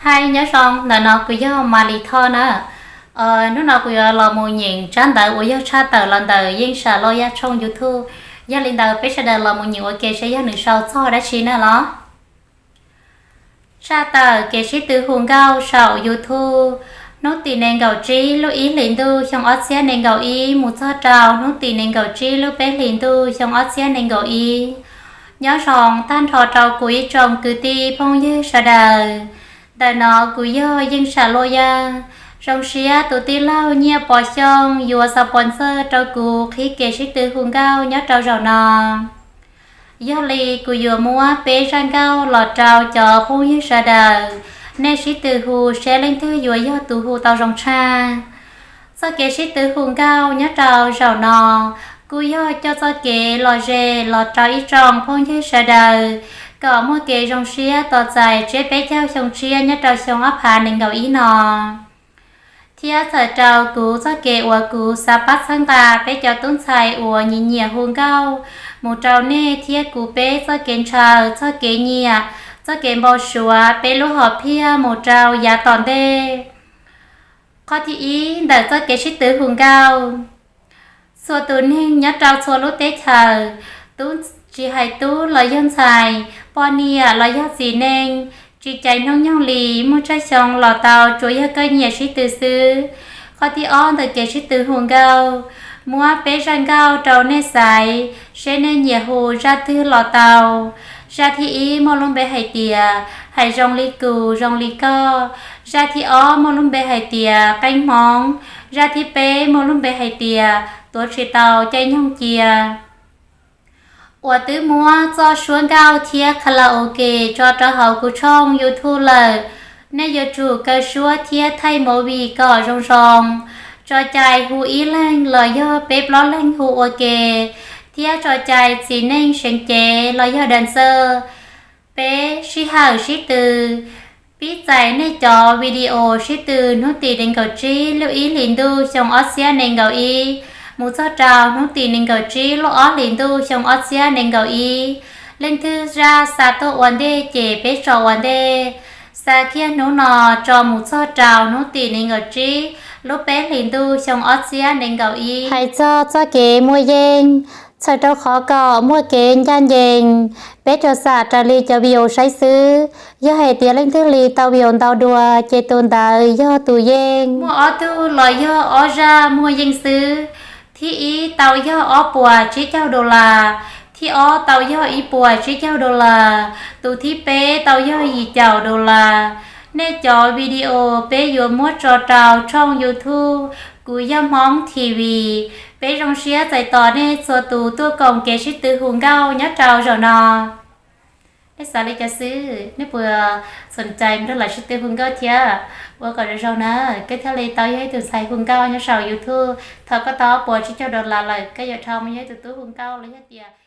Hais nyob zoo, ntawm no kuv yog Malis Thoj na. Hnub no kuv yuav los mus nyeem tsab ntawv uas yog tshaj tawm los ntawm Yeej Sam Loj Yaj tshooj YouTube. Yog li ntawd peb sawv daws los mus nyeem ua ke seb yog nws sau txog dab tsi na los. Tshaj tawm kev sib tw hu nkauj saum YouTube. Hnub tim nees nkaum tsib lub ib hlis ntuj xyoo ob txhiab nees nkaum ib mus txog rau hnub tim nees nkaum tsib lub peb hlis ntuj xyoo ob txhiab nees nkaum ib. Nyob zoo tag nrho rau kuv ib tsoom kwv tij phooj ywg sawv daws. Ntawm no kuv yog Yeej Sam Loj Yaj. Zoo siab tus tij laug Nyiaj Pov Xyooj yuav xa pov ntxawg rau kuv qhib kev sib tw hu nkauj nyob rau zaum no. Yog li kuv yuav muab peb zaj nkauj los rau cov phooj ywg sawv daws, nej sib tw hu seb leej twg yuav yog tus hu tau zoo tshaj. Txoj kev sib tw hu nkauj nyob rau zaum no kuj yog coj txoj kev lom zem los rau ib tsoom phooj ywg sawv daws kom muaj kev zoo siab tos txais tsiab peb caug xyoo tshiab nyob rau xyoo ob phav nees nkaum ib no. Thiab txhawm rau kuv txoj kev uas kuv xav pab txhawb nqa peb cov tub ntxhais uas nyiam nyiam hu nkauj mus rau nej thiab kuv peb txoj kev ntshaw, txoj kev nyiam, txoj kev npau suav peb lub hom phiaj mus rau yav tom ntej. Qhov thib ib ntawm txoj kev sib tw hu nkauj. Txhua tus neeg nyob rau txhua lub teb chaws, tub, tsis hais tub los yog ntxhais, poj niam los yog txiv neej, tsis cais hnub nyoog li muaj tsawg xyoo los tau tsuas yog koj nyiam sib tw xwb. Qhov thib ob ntawm kev sib tw hu nkauj, muab peb zaj nkauj rau nej xaiv seb nej nyiam hu zaj twg los tau. Zaj thib ib muaj lub npe hais tias hais zoo li kuv zoo li koj. Zaj thib ob muaj lub npe hais tias qeej hmoov. Zaj thib peb muaj lub npe hais tias tuav tsis tau caij nyoog cia. Uas twb muab txoj suab nkauj thiab karaoke tso rau hauv kuv tshooj YouTube lawm. Nej yuav tsum kaw suab thiab thaij movie kom zoo zoo. Tso cai hu ib leeg los yog peb plaub leeg hu ua ke, thiab tso cai txiv neej seev cev los yog dancer. Peb sij hawm sib tw, pib txais nej cov video sib tw hnub tim nees nkaum tsib lub ib hlis ntuj xyoo ob txhiab nees nkaum ib mus txog rau hnub tim nees nkaum tsib lub ob hlis ntuj xyoo ob txhiab nees nkaum ib. Leej twg zaj xa tuaj ua ntej ces peb tso ua ntej. Xa kiag hnub no tso mus txog rau hnub tim nees nkaum tsib lub peb hlis ntuj xyoo ob txhiab nees nkaum ib. Hais txog txoj kev muaj yeej, txhawm rau qhov kom muaj kev ncaj ncees, peb tsuas xam raws li cov view saib xwb. Yog hais tias leej twg li tau view ntau dua ces tus ntawd yog tus yeej. Muaj ob tug los yog ob zaj muaj yeej xwb. Thib ib tau yog ob puas tsib caug dollar, thib ob tau yog ib puas tsib caug dollar, tus thib peb tau yog yim caum dollar. Nej cov video peb yuav muab tso rau tshooj YouTube Kuv Yog Hmoob T V. Peb zoo siab txais tos nej txhua tus tuaj koom kev sib tw hu nkauj nyob rau zaum no. Nej xav li cas xwb? Nej puas txhua cai mus nrog lawv sib tw hu nkauj thiab? Ua kom zoo zoo na, koj thiaj li tau yog ib tug ntxhais hu nkauj nyob saum YouTube. Thaum koj tau ob puas tsib caug dollar lawm, koj yuav dhau mus yog ib tug tub hu nkauj los yog tias